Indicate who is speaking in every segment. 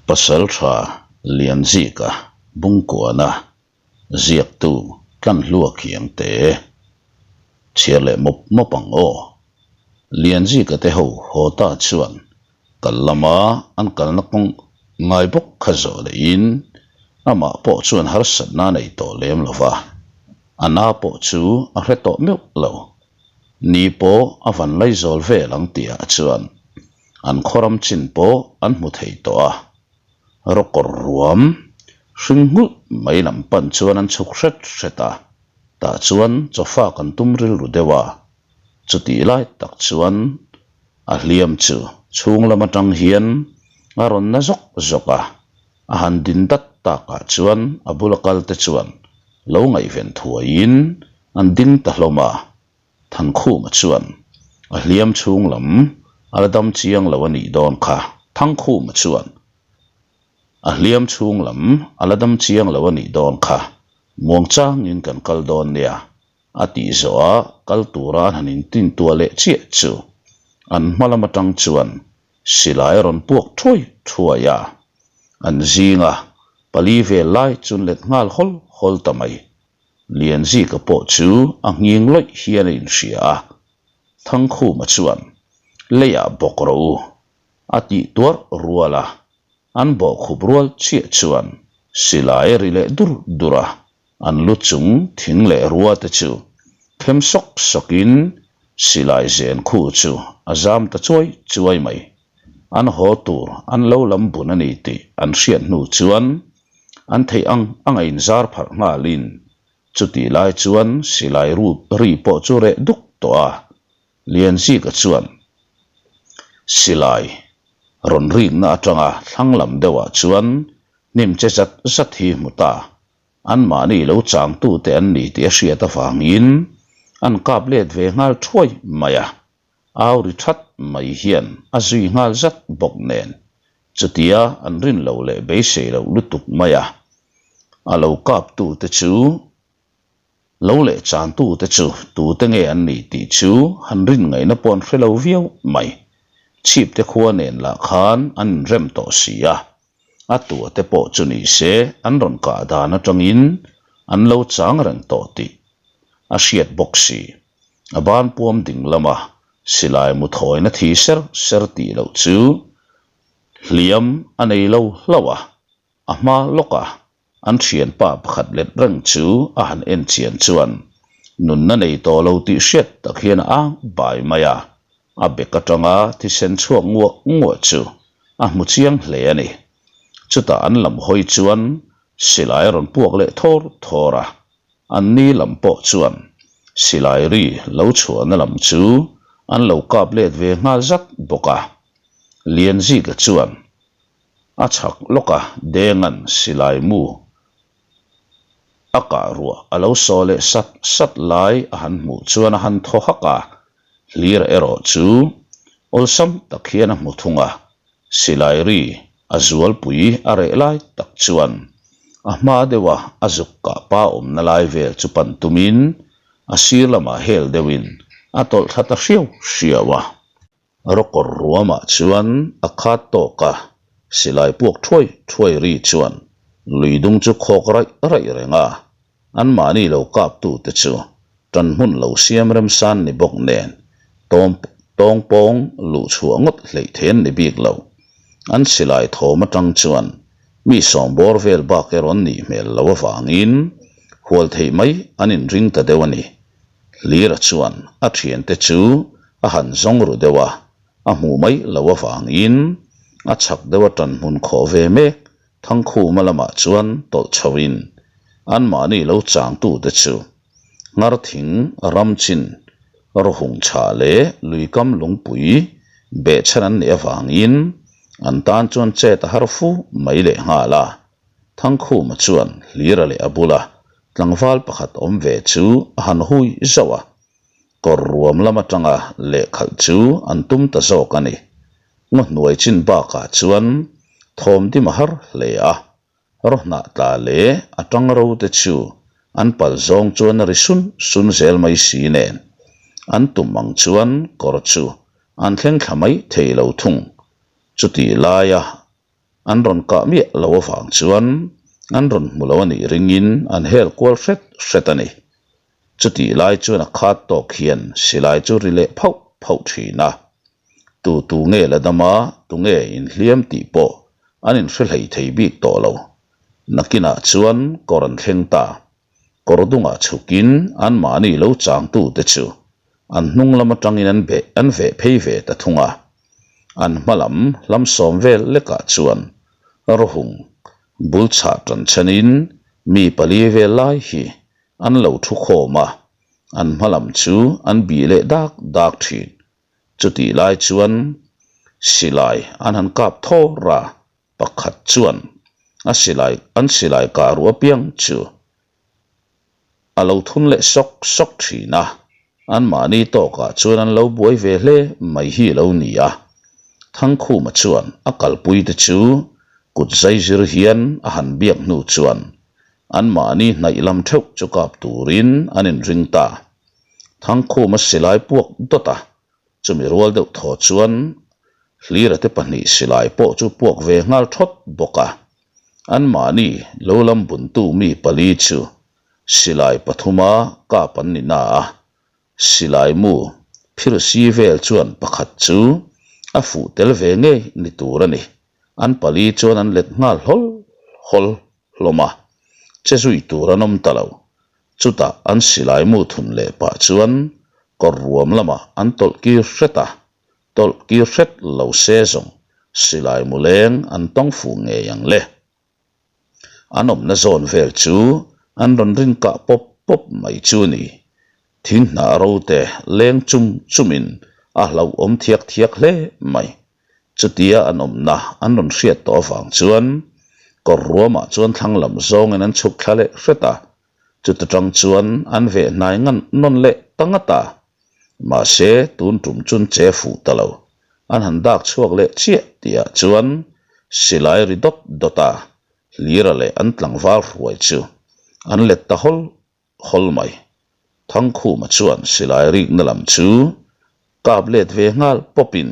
Speaker 1: Pasaltha Lianzika Bungkuana ziaktu Tlanhlua Khiangte chhiar leh mawp mawp ang aw. Lianzika te ho haw ta chuan kal lama an kalna kawng ngai bawk kha zawh lehin amah pawh chuan harsatna a nei tawh lem lo va, a na pawh chu a hre tawh meuh lo. Ni pawh a van laizawl vel ang tihah chuan an khawram chin pawh an hmu thei tawh a, rawkawr ruam hring nghulh mai lam pan chuan an chhuk hret hret a, tah chuan chawfa kan tum rilru deuh a, chutih lai tak chuan a hliam chu chhung lam atang hian a rawn na zawk zawk a, a han din dat takah chuan a bula kal te chuan lo ngaihven thuaiin an ding ta hlawm a. Thankhuma chuan a hliam chhung lam a la dam chiang lo a nih dawn kha. Thangkhuma chuan a hliam chhung lam a la dam chiang lo a nih dawn kha. Muangchangin kan kal dawn nia a tih zawh a kal tura an han intintuah leh chiah chu an hma lam atang chuan silai a rawn puak thuai thuai a, an zinga pali vel lai chu an let nghal hawl hawl ta mai. Lianzika pawh chu a nghing lawih hian a inhria a, Thangkhuma chuan, Leiah bawk rawh u, a tih tuarh rual a, an bawhkhup rual chiah chuan silai a ri leh dur dur a, an lu chung thing leh rua te chu khem sawk sawkin silai zen khu chu a zam ta chuai chuai mai. An haw tur an lo lam bun a ni tih an hriat hnu chuan An theih ang ang a inzar pharh nghalin chutih lai chuan silai ri pawh chu reh duk tawh a, Lianzika chuan silai rawn rikna atanga thlang lam deuhah chuan hnim che zat zat hi hmu ta, anmahni lo changtute an ni tih a hriat avangin an kap let ve nghal thuai mai a. Au ri that mai hian a zui nghal zat bawk nen, chutia an rin loh leh beisei loh lutuk mai a, a lo kaptu te chu lo leh chantu te chu tute nge an nih tih chu han rin ngaihna pawh an hre lo viau mai. Chhip te khua nen lah khan an inrem tawh si a, a tua te pawh chu ni se an rawn kah dan atangin an lo chang reng tawh tih a hriat bawk si. A ban puam ding lama silai mu thawina thi ser ser tih loh chu hliam a nei lo hlauh a, a hma lawka an thianpa pakhat let reng chu a han en chian chuan nunna nei tawh lo tih hriat tak hian a ang bai mai a, a bek atanga thisen chhuak nguah nguah chu a hmu chiang hle a ni. Chutah an lam hawi chuan silai a rawn puak leh thawr thawr a, An ni lam pawh chuan silai ri lo chhuahna lam chu an lo kap let ve nghal zat bawk a. Lianzika chuan a chhak lawka Denga'n silai mu a kah ruah a lo saw leh sat sat lai a han hmuh chuan a han thaw hak a, Hlira erawh chu awlsam tak hian a hmu thung a, silai ri A zualpui a reh lai tak chuan a hma deuha a zuk kah pa awmna lai vel chu pan tumin a sir lamah hel deuhin a tawlh thla ta hriau hriau a. Rawkawr ruamah chuan a khat tawk a, silai puak thuai thuai ri chuan lui dung chu khawk raih raih reng a, anmahni lo kaptute chu tan hmun lo siam remsan ni bawk nen tawng tawngpawng luh chhuah ngawt hleih thei an ni bik lo. An silai thawm atang chuan mi sawmbawr vel bak erawh an nih hmel lo avangin hual theih mai an inring ta deuh a ni. Hlira chuan a thiante chu a han zawng ru deuh a, a hmuh mai lo avangin a chhak deuh a tan hmun khawh ve mek Thangkhuma lamah chuan tawlh chhoin anmahni lo changtute chu Ngarthing, Ramchin, Rawhung chhah leh Luikam lungpui behchhan an nih avangin an tan chuan chet a har fu mai leh nghal a. Thangkhuma chuan Hlira leh a bula tlangval pakhat awm ve chu a han hui zauh a. Kawr ruam lam atanga lehkhalh chu an tum ta zawk a ni. Ngaw hnuai chin bakah chuan thawm dim a har hle a, rawhnah tla leh a tang ro te chu an pal zawng chuan a ri sun sun zel mai si nen an tum ang chuan kawr chu an thleng thla mai thei lo thung. Chutih laia. An rawn kah miah lo avang chuan an rawn hmu lo a nih ringin an hel kual hret hret a ni. Chutih lai chuan a khat tawk hian silai chu ri leh phauh phauh thin a. Tu tu nge la dam a, tu nge inhliam tih pawh an inhre hlei thei bik tawh lo. Nakinah chuan kawr an thleng ta. Kawr dungah chhukin anmahni lo changtute chu an hnung lam atangin an beh an veh phei ve ta thung a. An hma lam hlam sawm vel lekah chuan rawhung bul chhah tan chhanin mi pali vel lai hi an lo thu khawm a, an hma lam chu an bih leh dak dak thin. Chutih lai chuan silai an han kap thawr a, pakhat chuan a silai an silai kah ruah apiang chu a lo thun leh sawk sawk thin a, anmahni tawkah chuan an lo buai ve hle mai hi a lo ni a. Thangkhuma chuan a kalpuite chu kut zai zir hian a han biak hnu chuan anmahni hnaih lam theuh chu kap turin an inring ta. Thangkhuma silai puak dawt a, Chumi rual deuh thaw chuan Hlira te pahnih silai pawh chu puak ve nghal thawt bawk a. Anmahni lo lam buntu mi pali chu silai pathuma kap an ni na a, silai mu phirsi vel chuan pakhat chu a fuh tel ve ngei ni tur a ni. An pali chuan an let nghal hawl hawl hlawm a, che zui tur an awm ta lo. Chutah an silai mu thun leh pah chuan kawr ruam lamah an tawlh kir hret a, tawlh kir hret lo se zawng silai mu leng an tawng fuh ngei ang le. An awmna zawn vel chu an rawn rin kah pawp pawp mai chu ni. Thing hnah ro te leng chum chumin a hlauhawm thiak thiak hle mai. Chutia an awmna an rawn hriat tawh avang chuan kawr ruamah chuan thlang lam zawngin an chhuk thla leh hret a, chuta tang chuan an veh hnai ngan nawn leh ta ngat a. Mahse, tun tum chun che fuh ta lo. An han dak chhuak leh chiah tihah chuan silai ri dawt dawt a, Hlira leh an tlangval hruai chu an let ta hawl hawl mai. Thangkhuma chuan silai rikna lam chu kap let ve nghal pawpin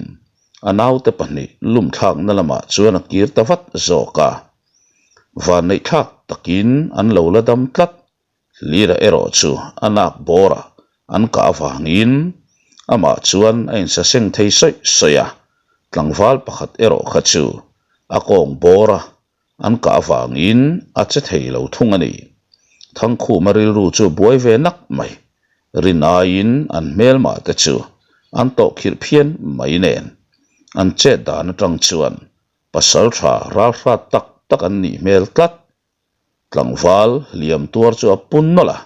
Speaker 1: a naute pahnih lum thlakna lamah chuan a kir ta vat zawk a. Vanneih thlak takin an lo la dam tlat. Hlira erawh chu a nak bawrah an kah avangin amah chuan a insaseng thei sawi sawi a, tlangval pakhat erawh kha chu a kawng bawra An kah avangin a che thei lo thung a ni. Thangkhuma rilru chu buai ve nak mai. Rin aiin an hmelmah te chu an tawh khirh phian mai nen. An chet dan atang chuan pasal tha ralhrat tak tak an nih hmel tlat. Tlangval hliam tuar chu a pun nawlh a,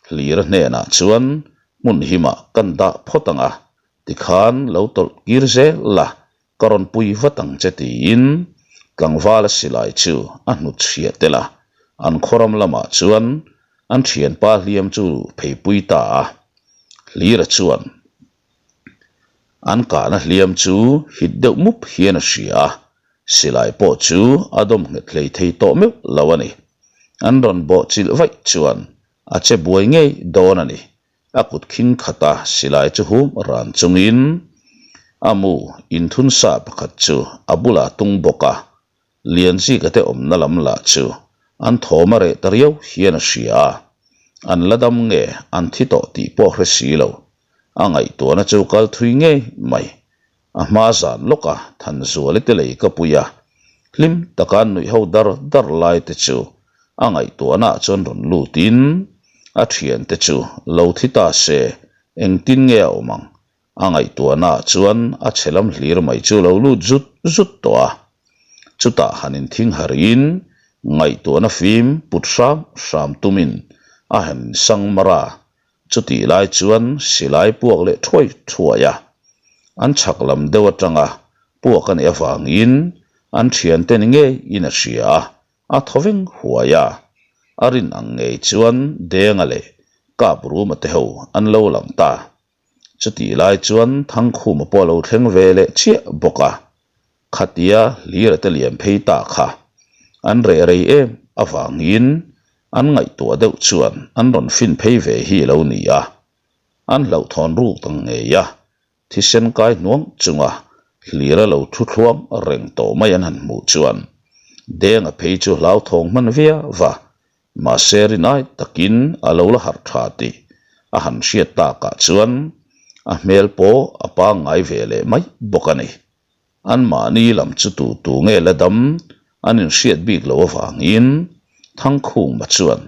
Speaker 1: Hlira hnenah chuan hmun himah kan dah phawt ang a, tikhan lo tawlh kir zel la, Ka rawn pui vat ang che tiin tlangvala silai chu a hnut chhia tel a, an khawram lamah chuan an thianpa hliam chu pheipui ta a. Hlira chuan an kahna hliam chu hit deuh mup hian a hria a, silai pawh chu a dawm nghet hlei thei tawh meuh lo a ni. An rawn bawh chilh vaih chuan a che buai ngei dawn a ni. A kut khing khata silai chu hum ran chungin a mu inthun sa pakhat chu a bulah tung bawk a, Lianzika te awmna lam lah chu an thawm a reh ta riau hian a hria a, an la dam nge an thi tawh tih pawh hre si lo, a ngaihtuahna chu kal thui ngei mai. A hma zan lawka Thanzuali te lei ka pui a, hlim taka an nuih ho dar dar lai te chu a ngaihtuahna ah chuan rawn lutin a thiante chu lo thi ta se engtin nge a awm ang? A ngaihtuahna ah chuan a chhe lam hlir mai chu lo lut zut zut tawh a. Chutah han inthing harin ngaihtuahna fim put hram hram tumin a han insang mar a, Chutih lai chuan silai puak leh thuai thuai a, an chhak lam deuh atanga puak a nih avangin an thiante ni ngeiin a hria a, a thaw veng huai a. A rin ang ngei chuan Denga leh Kapruma te ho an lo lang ta. Chutih lai chuan Thangkhuma pawh a lo thleng ve leh chiah bawk a, Khatia hlira te lian phei ta kha an reh rei em avangin an ngaihtuah deuh chuan an rawn fin phei ve hi lo ni a, an hlauhthawn ruk ta ngei a, thisen kai hnuang chunga hlira lo thu thluang reng tawh mai an han hmuh chuan. Denga phei chu hlauthawng hman viau va, mahse rinai takin a lo la harh tha tih a han hriat takah chuan a hmel pawh a pangngai ve leh mai bawk a ni. Anmahni lam chu tu tu nge la dam an inhriat bik loh avangin Thangkhuma chuan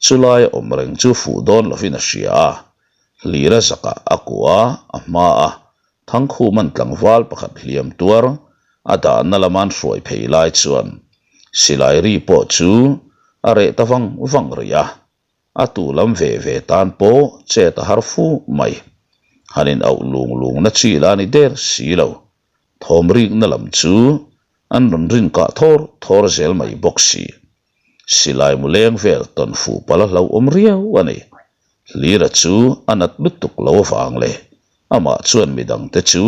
Speaker 1: chulai a awm reng chu fuh dawn lovin a hria a, Hlira zakah a kuah a, a hma a, Thangkhuma'n tlangval pakhat hliam tuar a dahna lama an hruai phei lai chuan silai ri pawh chu a reh ta vang vang rih a. A tu lam ve ve tan pawh chet a har fu mai. Han in auh lung lung na chi la ni der si lo. Thawm rikna lam chu an rawn rin kah thawr thawr zel mai bawk si. Silai mu leng vel tawn fuh palh a hlauhawm riau a ni. Hlira chu a nat lutuk lo avang leh amah chuan midangte chu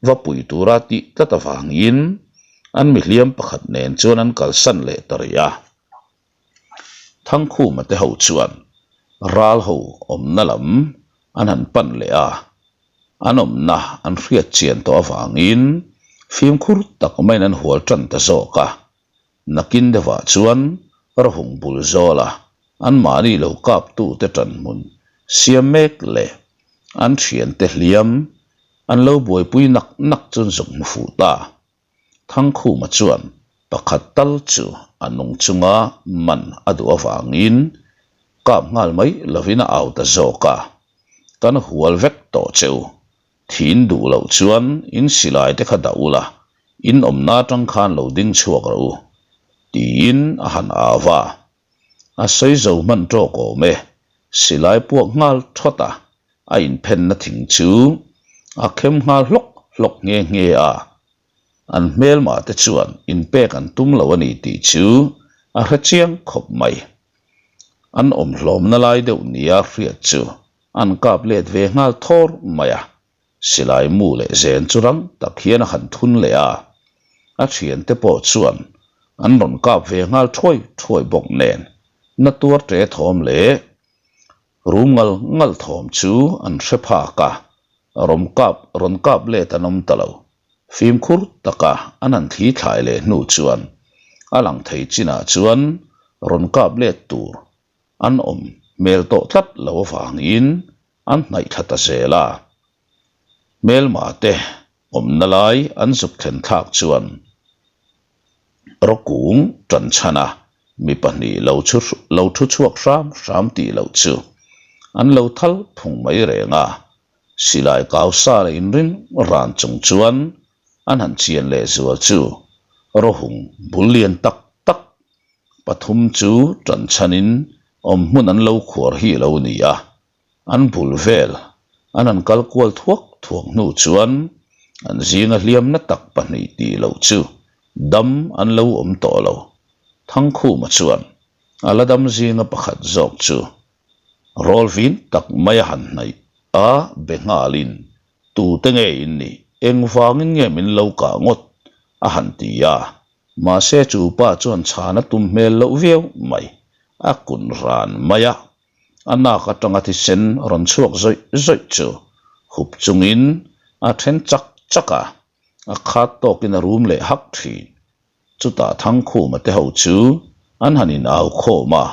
Speaker 1: va pui tura tih tlat avangin an mihliam pakhat nen chuan an kalsan leh ta rih a. Thangkhuma te ho chuan ral ho awmna lam an han pan leh a, an awmna an hriat chian tawh avangin fimkhur tak maiin an hual tan ta zawk a. Nakin deuhah chuan rawhung bul zawla anmahni lo kaptute tanhmun siam mek leh an thiante hliam an lo buaipui nak nak chu an zuk hmu fuh ta. Thangkhuma chuan pakhat tal chu a nung chunga man a duh avangin kap nghal mai lovin a au ta zawk a, Kan hual vek tawh che u, thin duh loh chuan in silai te kha dah ula, in awmna atang khan lo ding chhuak rawh u, tiin a han au a. A sawi zo hman tawk awm e, silai puak nghal thawt a, a inphenna thing chu a khem nghal hlawk hlawk nghe nghe a. An hmelmah te chuan inpek an tum lo a ni tih chu a hre chiang khawp mai. An awm hlawmna lai deuh nia hriat chu an kap let ve nghal thawr mai a. Silai mu leh zen chu rang tak hian a han thun leh a, a thiante pawh chuan an rawn kap ve nghal thuai thuai bawk nen na tuar ṭe thawm leh rum ngal ngal thawm chu an hre phak a, rawn kap rawn kap let an awm ta lo. Fimkhur taka an han thli thlai leh hnu chuan a lang thei chinah chuan rawn kap let tur an awm hmel tawh tlat lo avangin an hnaih thla ta zel a. Hmelma te awmna lai an zuk thlen thlak chuan rawkung tan chhan a mi pahnih lo chu lo thu chhuak hram hram tih loh chu an lo thal phung mai reng a. Silai kau sa leh inring ran chung chuan an han chian leh zual chu rawhung bul lian tak tak Pathum chu tan chhanin awm hmun an lo khuar hi a lo ni a, an bul vel an han kal kual thuak thuak hnu chuan an zinga hliamna tak pahnih tih loh chu dam an lo awm tawh lo. Thangkhuma chuan a la dam zinga pakhat zawk chu rawl vin tak mai a han hnaih a, be nghalin, Tute nge in nih? Engvangin nge min lo kah ngawt? a han ti a. Mahse chu pa chuan chhan a tum hmel loh viau mai. A kun ran mai a, a nak atanga thisen rawn chhuak zawih zawih chu hup chungin a then chak chak a, a khat tawkin a rum leh hak thin. Chutah Thangkhuma te ho chu an han in au khawm a,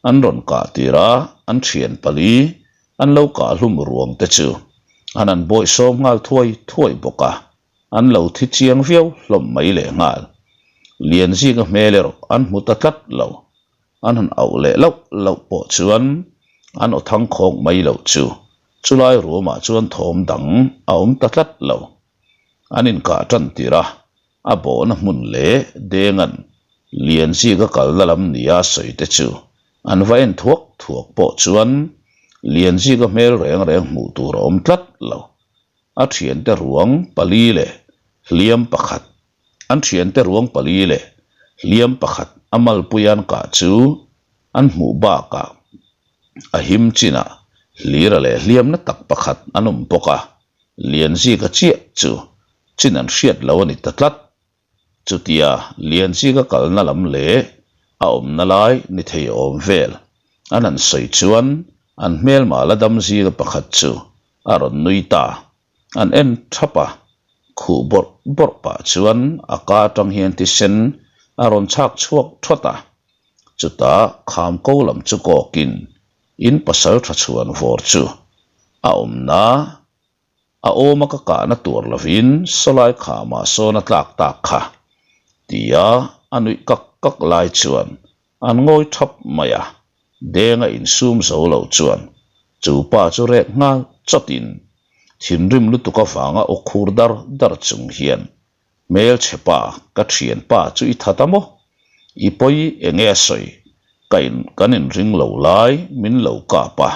Speaker 1: an rawn kah tir a, an thian pali an lo kah hlum ruang te chu an han bawihsawm nghal thuai thuai bawk a. An lo thi chiang viau hlawm mai leh nghal. Lianzinga hmel erawh an hmu ta tlat lo. An han auh leh loh loh pawh chuan an aw thang khawk mai loh chu chulai ruamah chuan thawm dang a awm ta tlat lo. An inkah tan tirh a, a bawhna hmun leh Denga'n Lianzinga kalna lam nia sawi te chu an va en thuak thuak pawh chuan Lianzinga hmel reng reng hmuh tur a awm tlat lo. A thiante ruang pali leh hliam pakhat An thiante ruang pali leh hliam pakhat a malpui an kah chu an hmuh bakah a him chinah hlira leh hliamna tak pakhat an awm bawk a, Lianzika chiah chu chin an hriat lo a ni ta tlat. Chutia Lianzika kalna lam leh a awmna lai ni thei awm vel an han sawi chuan an hmelma la dam zinga pakhat chu a rawn nui ta. An en thap a, khuh bawrh bawrh pah chuan a ka atang hian thisen a rawn chhak chhuak thawt a. Chutah kham ko lam chu kawkin in pasal tha chhuan vawr chu a awmna a awma ka kahna tur lovin sawlai khamah sawn a tlak tak kha tia a nuih kak kak lai chuan an ngawi thap mai a, Denga insum zo lo chuan chu pa chu rek nghal chawtin thinrim lutuk avanga aw khur dar dar chung hian Hmelchhe pa, ka thian pa chu i that a maw? I pawi enge a sawi? Ka in kan inring lo lai min lo kap a,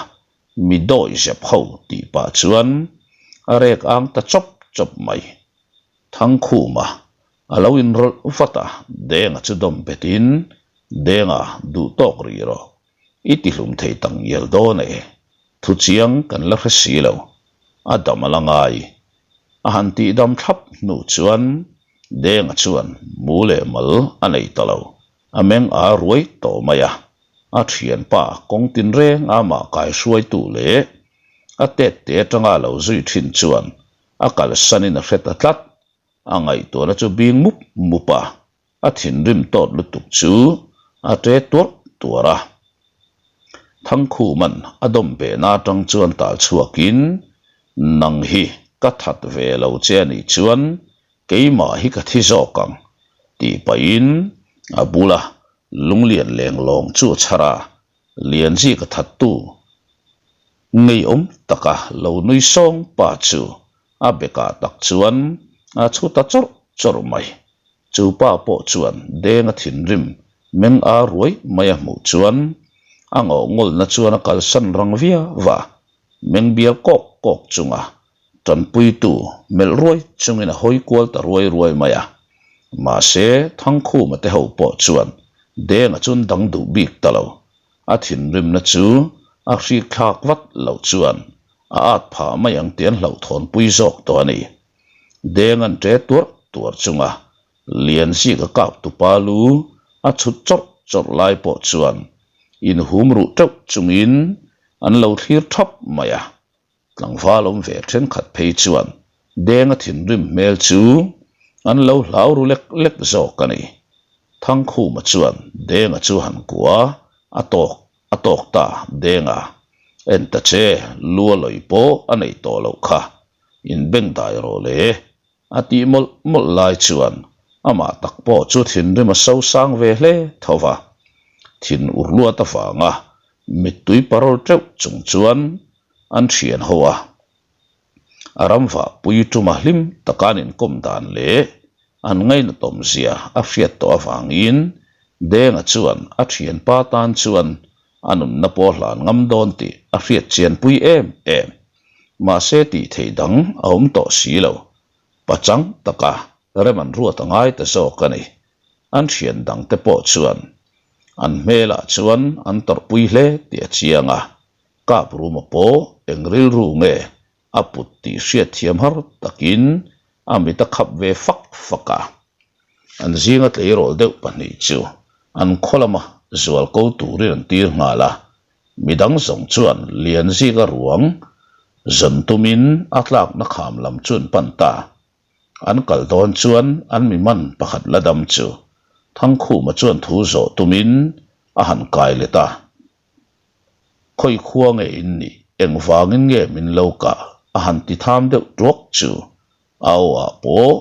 Speaker 1: mi dawi zep ho tih pah chuan a rek ang ta chawp chawp mai. Thangkhuma a lo inrawlh vat a, Denga chu dawm betin, Denga, duh tawk rih rawh. I tihlum thei tak ngial dawn e, thu chiang kan la hre si lo, a dam a la ngai. A han tih dam thlap hnu chuan Denga chuan mu leh mal a nei ta lo, a meng a ruai tawh mai a, a thianpa kawng tinreng a mah kai hruaitu leh a tet te atanga lo zui thin chuan a kalsanin a hre ta tlat, a ngaihtuahna chu bing mup mup a. A thinrim tawt lutuk chu a ṭe tuarh tuarh a. Thangkhuman a dawm behna atang chuan tal chhuakin, Nang hi ka that ve lo che a nih chuan keimah hi ka thi zawk ang, tih pahin a bula lunglian lenglawng chu a chhar a, Lianzika thattu ngeiawm taka lo nui sawng pa chu a bekah tak chuan a chhu ta chawrh chawrh mai. Chu pa pawh chuan Denga thinrim meng a ruai mai a hmuh chuan a ngawhngawlna chuan a kalsan rang viau va, meng bial kawk kawk chunga tanpuitu melh ruai chungin a hawi kual ta ruai ruai mai a. Mahse, Thangkhuma te ho pawh chuan Denga chu an dang duh bik ta lo. A thinrimna chu a hrik thlak vat loh chuan a at phah mai ang tih an hlauhthawnpui zawk tawh a ni. Deng an ṭe tuarh tuarh chunga Lianzika kap tupa lu a chhut chawrh chawrh lai pawh chuan inhum ruh ṭeuh chungin an lo thlir ṭhap mai a. Tlangval awm ve thenkhat phei chuan Denga thinrim hmel chu an lo hlau ru lek lek zawk a ni. Thangkhuma chuan Denga chu han kua a tawk a tawk ta Denga en ta che lu a lawi pawh a nei tawh loh kha inbengdai rawh le a tih mawlh mawlh lai chuan amah tak pawh chu thinrim a so sang ve hle tho va. Thin ur luat avanga mittui parawl teuh chung chuan an thian ho a. A ramvah pui tuma hlim taka an inkawm dan leh an ngainatawm zia a hriat tawh avangin Denga chuan a thianpa tan chuan a nunna pawh hlan ngam dawn tih a hriat chianpui em em. Mahse tih theih dang a awm tawh si lo. Pachang taka rem an ruat a ngai ta zawk a ni. An thian dangte pawh chuan an hmelah chuan an tawrhpui hle tih a chiang a. Kap ruma pawh eng rilru nge a put tih hriatthiam har takin a mit a khap ve fak fak a. An zinga tleirawl deuh pahnih chu an khaw lama zual ko turin an tir nghal a, midang zawng chuan Lianzika ruang zawn tumin a tlakna kham lam chu an pan ta. An kal dawn chuan an mi man pakhat la dam chu Thangkhuma chuan thu zawh tumin a han kai let a. Khawi khua nge in nih? Engvangin nge min lo kah? A han ti tham deuh tuak chu a aw ah pawh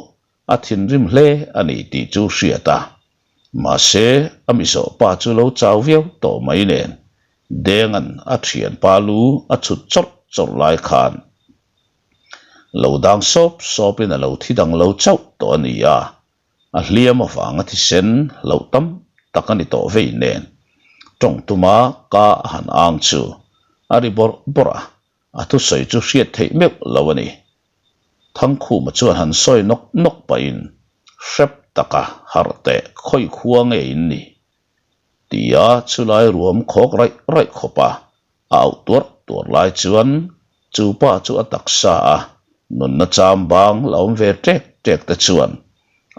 Speaker 1: a thinrim hle a ni tih chu hriat a. Mahse, a mizawh pa chu lo chau viau tawh mai nen Denga'n a thianpa lu a chhut chawrh chawrh lai khan lo dang sawp sawpin a lo thi dang lo chauh tawh a ni a. A hliam avanga thisen hlauh tam tak a ni tawh vei nen tawng tuma ka a han ang chu a ri bawrh bawrh a, a thusawi chu hriat theih meuh lo a ni. Thangkhuma chuan han sawi nawk nawk pahin hrep taka harh teh khawi khua nge in ni? Tia chulai ruam khawk raih raih khawp a, A auh tuarh tuarh lai chuan chu pa chu a taksa a, nunna cham bang la awm ve ṭek ṭek te chuan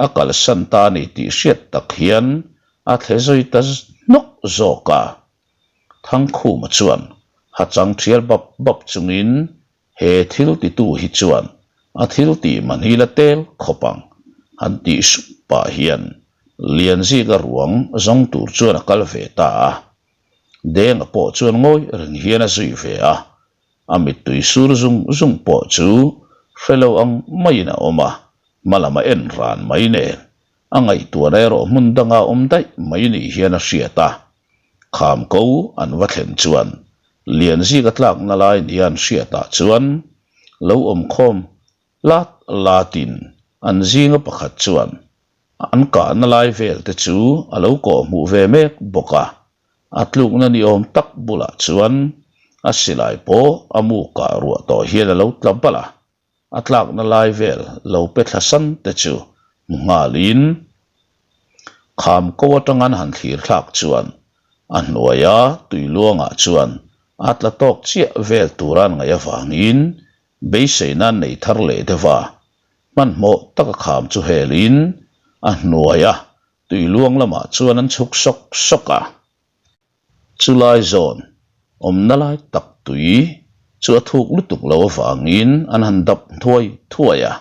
Speaker 1: a kalsan ta a ni tih hriat tak hian a thle zui ta hnawk zawk a. Thangkhuma chuan hachang ṭhial bap bap chungin He thil titu hi chuan a thil tih man hi la tel khawp ang, han tih sup pah hian. Lianzika ruang zawng tur chuan a kal ve ta a. Denga pawh chuan ngawi reng hian a zui ve a, a mittui sur zung zung pawh chu hre lo ang maiin a awm a, hma lam a en ran mai nen a ngaihtuahna erawh hmun danga awm daih mai ni hian a hriat a. Kham ko an va thlen chuan Lianzika tlakna lai nia an hriatah chuan lo awm khawm lat latin an zinga pakhat chuan an kahna lai vel te chu a lo kawh hmuh ve mek bawk a, a tlukna ni awm tak bulah chuan a silai pawh a mu kah ruah tawh hian a lo tla balh a, a tlakna lai vel lo pe thla san te chu hmu nghalin kham ko atanga an han thlir thlak chuan a hnuaia tui luangah chuan a tla tawk chiah vel tura an ngaih avangin beiseina an nei thar leh deuh a, hmanhmawh taka kham chu helin a hnuaia tui luang lamah chuan an chhuk sawk sawk a. Chulai zawn awmna lai tak tui chu a thuk lutuk lo avangin an han dap thuai thuai a,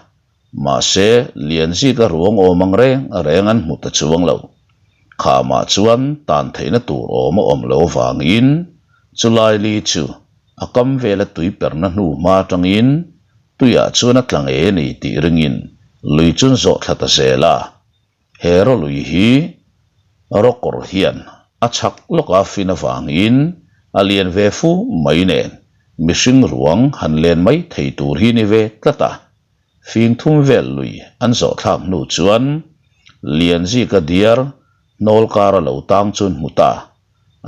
Speaker 1: mahse Lianzika ruang awm ang reng reng an hmu ta chuang lo. Khamah chuan tan theihna tur awm a awm lo avangin chulai li chu a kam vela tui perna hnu hma atangin tuiah chuan a tla ngei a ni tih ringin lui chu an zawh thla ta zel a. He rawlui hi rawkawr hian a chhak lawka fin avangin a lian ve fu mai nen mihring ruang han len mai thei tur hi ni ve tlat a. Fing thum vel lui an zawh thlak hnu chuan Lianzika diar hnawl kara lo tang chu an hmu ta.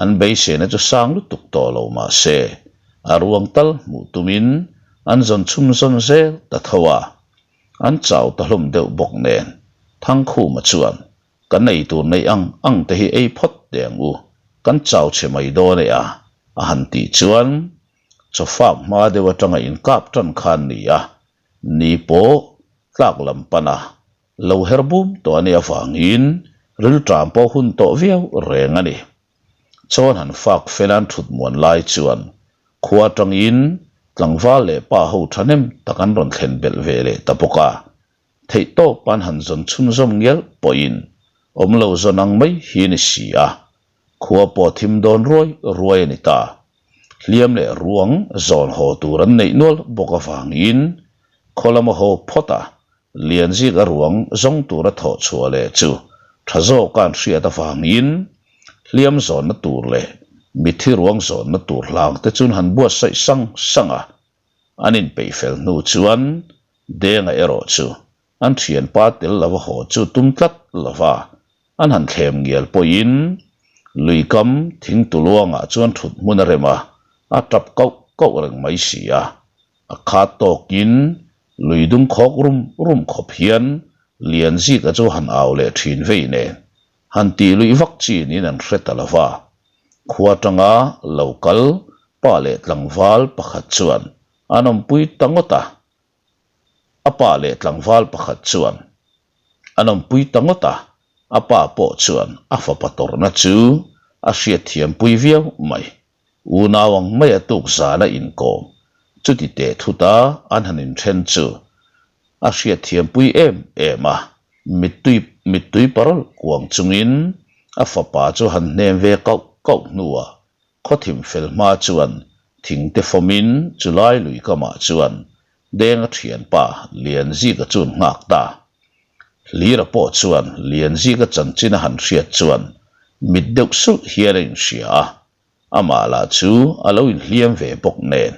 Speaker 1: An beiseina chu sang lutuk tawh lo mah se a ruang tal hmuh tumin an zawn chhum zawn zel ta tho a. An chau ta hlawm deuh bawk nen Thangkhuma chuan, Kan ei tur neih ang ang te hi ei phawt teh ang u, kan chau chhe mai dawn e a, a han tih chuan chawfak hma deuh atanga inkap tan khan ni a, ni pawh tlak lam pana lo her bum tawh a nih avangin rilṭam pawh hun tawh viau reng a ni. Chawn han fak fel an thut muan lai chuan khua atangin tlangval leh pa ho thahnem tak an rawn thlen belh ve leh ta bawk a. Theihtawp an han zawn chhunzawm ngial pawhin awm lo zawn ang mai hi a ni si a, khua pawh thim dawn ruai ruai a ni ta. Hliam leh ruang zawn haw tur an neih nual bawk avangin khaw lama haw phawt a, Lianzik a ruang zawng tura thawh chhuah leh chu tha zawka an hriat avangin hliam zawnna tur leh mitthi ruang zawnna tur hlang te chun han buatsaih sang sang a, an inpeih fel hnu chuan Denga erawh chu an thianpa tel lova haw chu tum tlat lova an han thlem ngial pawhin luikam thing tuluangah chuan thut hmun a rem a, a tap kauh kauh reng mai si a. A khat tawkin lui dung khawk rum rum khawp hian Lianzika chu han au leh thin vei nen han tih luih vak chin in an hre ta lova. Khua tanga lo kal pa leh tlangval pakhat chuan an awmpui ta ngawt a. A pa leh tlangval pakhat chuan an awmpui ta ngawt a, a pa pawh chuan a fapa tawrhna chu a hriatthiampui viau mai. Unau ang maia tuk zana inkawm chuti teh thuta an han inthen chu a hriatthiampui em em a, mittui mittui parawl kuang chungin a fapa chu han hnem ve kauh kauh hnuah khawthim fel hma chuan thingte fawmin chulai lui kamah chuan Denga thianpa Lianzika chu an nghak ta. Hlira pawh chuan Lianzika chanchin a han hriat chuan mit deuh sulh hian a inhria a, amah lah chu a lo inhliam ve bawk nen.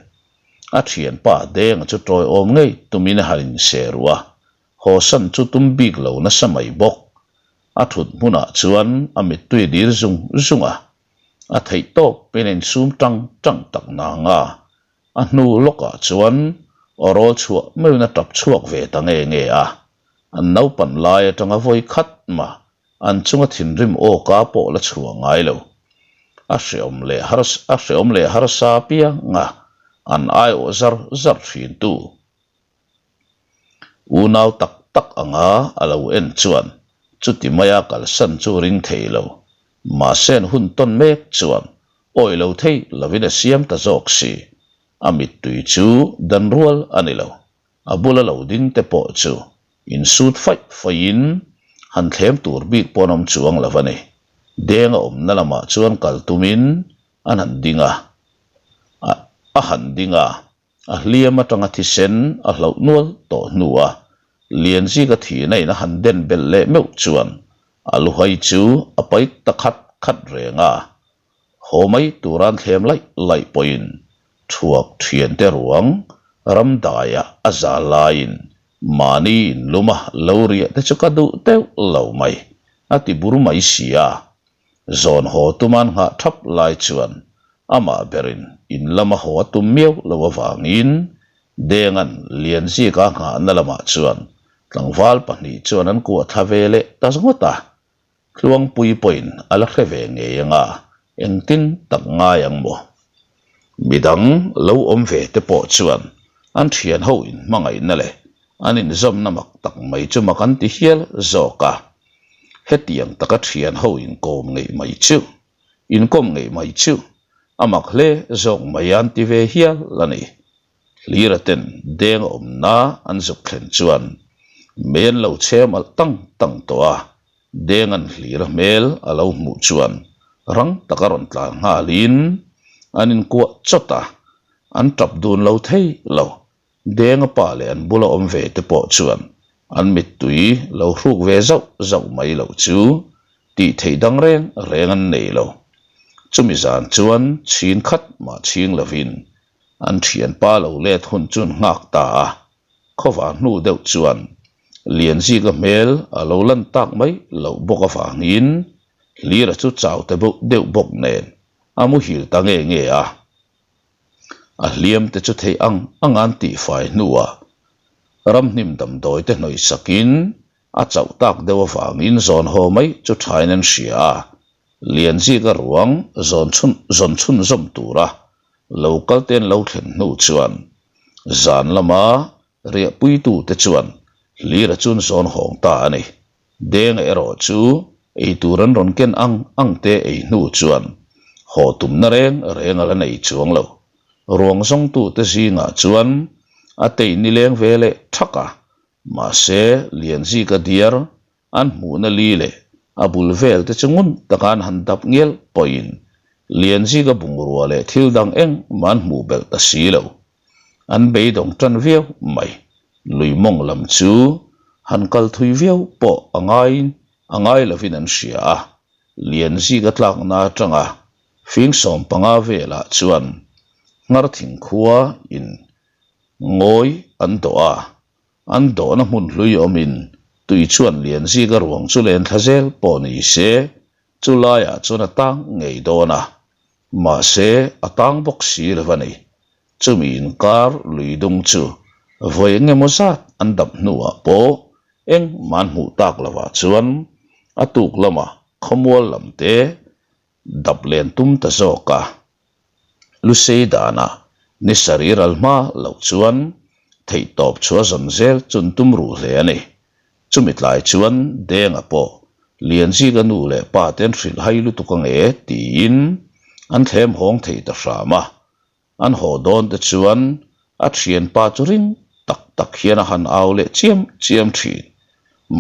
Speaker 1: A thianpa Denga chu tawiawm ngei tumin a han inse ruh a, hawsan chu tum bik lo nasa mai bawk. A thut hmunah chuan a mittui a dil zung zung a, a theih tawpin a insum tang tang tak nang a, A hnu lawkah chuan aw rawl chhuah meuhin a tap chhuak ve ta nge nge a, an naupan lai atanga vawi khat mah an chunga thinrim awka pawh la chhuah ngai lo. A hreawm leh har a hreawm leh harsa apianga an aiawh zar zar thintu. Unau tak tak anga a lo en chuan chuti maia kalsan chu ring thei lo. Mahse an hun tawn mek chuan awih lo thei lovin a siam ta zawk si. A mittui chu dan rual a ni lo. A bula lo ding te pawh chu insut faih faihin. Han thlem tur bik pawh an awm chuang lo a ni. Denga awmna lamah chuan kal tumin an han ding a, a han ding a, a hliam atanga thisen a hloh nual tawh hnua Lianzika thihna in a han den belh leh meuh chuan a luhai chu a pai ta khat khat reng a. Haw mai tura an thlem laih laih pawhin thuak thiante ruang ramdaiah a zal laiin mahni inluma lo riah te chu ka duh deuh lo mai a ti bur mai si a. Zawn haw tuman nghah thap lai chuan amah berin in lama haw a tum miau lo avangin Denga'n Lianzika nghahna lamah chuan tlangval pahnih chuan an kuah thla ve leh ta ngawt a. Tluangpui pawhin a la hre ve ngei anga engtin tak ngai ang maw? Midang lo awm ve te pawh chuan an thian ho inhmangaihna leh an inzawmna mak tak mai chu mak an ti hial zawk a. Hetiang taka thian ho inkawm ngeih mai chu, inkawm ngeih mai chu a mak hle zawk mai an ti ve hial a ni. Hlira ten deng awmna an zuk thlen chuan mei an lo chhem alh tang tang tawh a, deng an hlira hmel a lo hmuh chuan rang taka rawn tlan nghalin an inkuah chawt a, an tap dun lo thei lo. Denga pa leh an bula awm ve te pawh chuan an mittui lo hruk ve zauh zauh mai loh chu tih theih dang reng reng an nei lo. Chumi zan chuan chhin khat mah chhing lovin An thianpa lo let hun chu an nghak ta a, khawvar hnu deuh chuan Lianzika hmel a lo lan tak mai loh bawk avangin Hlira chu chau ta deuh bawk nen a muhil ta nge nge a. A hliam te chu theih ang ang an tihfai hnuah ramhnim damdawi te hnawih sakin a chauh tak deuh avangin zawn haw mai chu thain an hria a, Lianzika ruang zawn chhun zawn chhunzawm tura lo kal te an lo thlen hnu chuan zan lama riahpuitute chuan Hlira chu an zawn hawng ta a ni. Denga erawh chu ei tur an rawn ken ang ang te ei hnu chuan haw tumna reng reng a la nei chuang lo. Ruang zawngtute zingah chuan a tei nileng ve leh thak a, mahse Lianzika diar An hmuhna li leh a bul vel te chu ngun taka an han dap ngial pawhin Lianzika bungrua leh thil dang engmah an hmuh belh ta si lo. An beidawng tan viau mai. Lui mawng lam chu han kal thui viau pawh a ngaiin a ngai lovin an hria a, Lianzika tlakna atanga fing 15 velah chuan Ngharthing khua in ngawi an dawh a, An dawhna hmun hlui awmin tui chuan Lianzika ruang chu len thla zel pawh ni se, chu laiah chuan a tang ngei dawn a. Mahse, a tang bawk si lo a ni. Chumi inkar lui dung chu vawi eng emaw zat an dap hnuah pawh engmah an hmuh tak lovah chuan a tuk lama khawmual lam te dap len tum ta zawk a. Lusei danah ni sarih ral hma loh chuan theihtawp chhuah zawn zel chu an tum ruh hle a ni. Chumi tlai chuan Denga pawh Lianzika nu leh pa te an hrilh hai lutuk ange tiin an thlem hawng thei ta hram a. An haw dawn te chuan a thianpa chu ring tak tak hian a han au leh chiam chiam thin.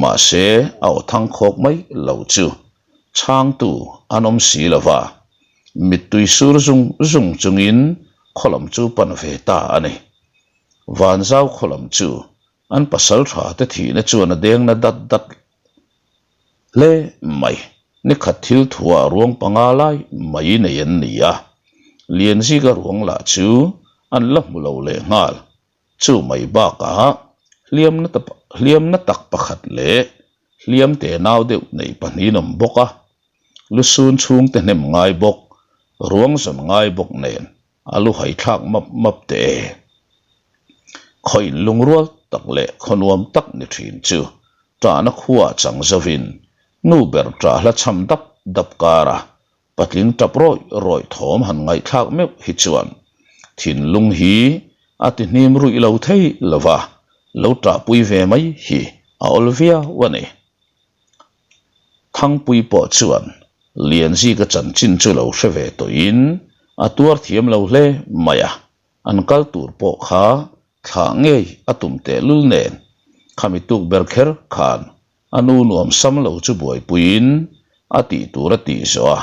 Speaker 1: Mahse a aw thang khawk mai lo chu chhangtu an awm si lo va, mittui sur zung zung chungin khaw lam chu pan ve ta a ni. Vanzau khaw lam chu an pasal tha te thihna chuan a dengna dat dat hle mai. Ni khat thil thuah ruang panga lai mai nei an ni a, Lianzika ruang lah chu an la hmu lo leh nghal. Chu mai bakah hliamna hliamna tak pakhat leh hliam te nau deuh nei pahnihin awm bawk a, lusun chhungte hnem ngai bawk, ruang zawn ngai bawk nen a lu haithlak map map teh e. Khaw inlungrual tak leh khaw nuam tak ni thin chu ṭahna khuaah chang zovin nu ber ṭah hla chham dap dap kara patling ṭap rawih rawih thawm han ngaihthlak meuh hi chuan thinlung hi a ti hnim ruih lo thei lova, lo ṭahpui ve mai hi a awl viau a ni. Thangpui pawh chuan Lianzika chanchin chu lo hre ve tawhin a tuar thiam lo hle mai a, an kal tur pawh kha thlah ngei a tum tehlul nen khami tuk ber kher khan. A nu nuam sam lo chu buaipuiin a tih tur a tih zawh a,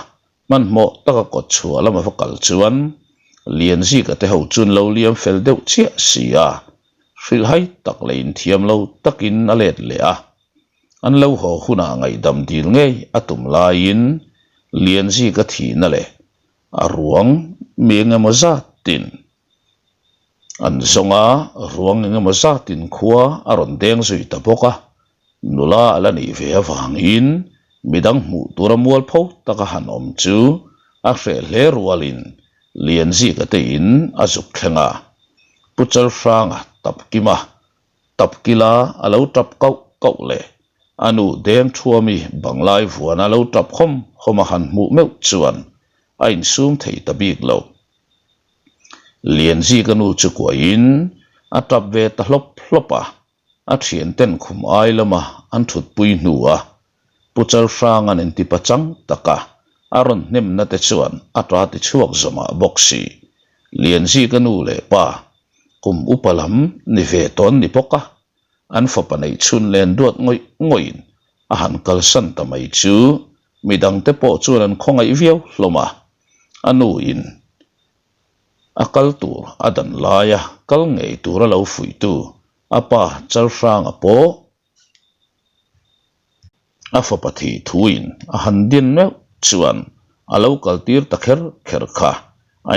Speaker 1: hmanhmawh taka kawt chhuah lama va kal chuan Lianzika te ho chu an lo liam fel deuh chiah si a, hrilhhai tak leh inthiam lo takin a let leh a. An lo haw hunah ngaihdam dil ngei a tum laiin Lianzika thihna leh a ruang mi engemaw zatin an zawng a, ruang engemaw zatin khua a rawn deng zui ta bawk a, nula a la nih ve avangin midang hmuh tura mualpho taka han awm chu a hreh hle rualin Lianzika te in a zuk thleng a, Pu Chalhranga Tapkima Tapkila a lo tap kauh kauh leh a nu deng thuami banglai vuana lo tap hawm hawm a han hmuh meuh chuan a insum thei ta bik lo. Lianzika nu chu kuahin a tap ve ta hlawp hlawp a, a thianten khum ai lama an thutpui hnu a Pu Chalhranga'n intipa chang taka a rawn hnemna te chuan a ta ti chhuak zawmah bawk si. Lianzika nu leh pa kum upa lam ni ve tawn ni bawk a, an fapa neih chhun len duat ngawih ngawihin a han kalsan ta mai chu midangte pawh chuan an khawngaih viau hlawm a, a nu in a kal tur a dan laia kal ngei tura lo fuihtu a pa Chalhranga pawh A fapa thih thuin a han din meuh chuan a lo kal tir ta kher kher kha a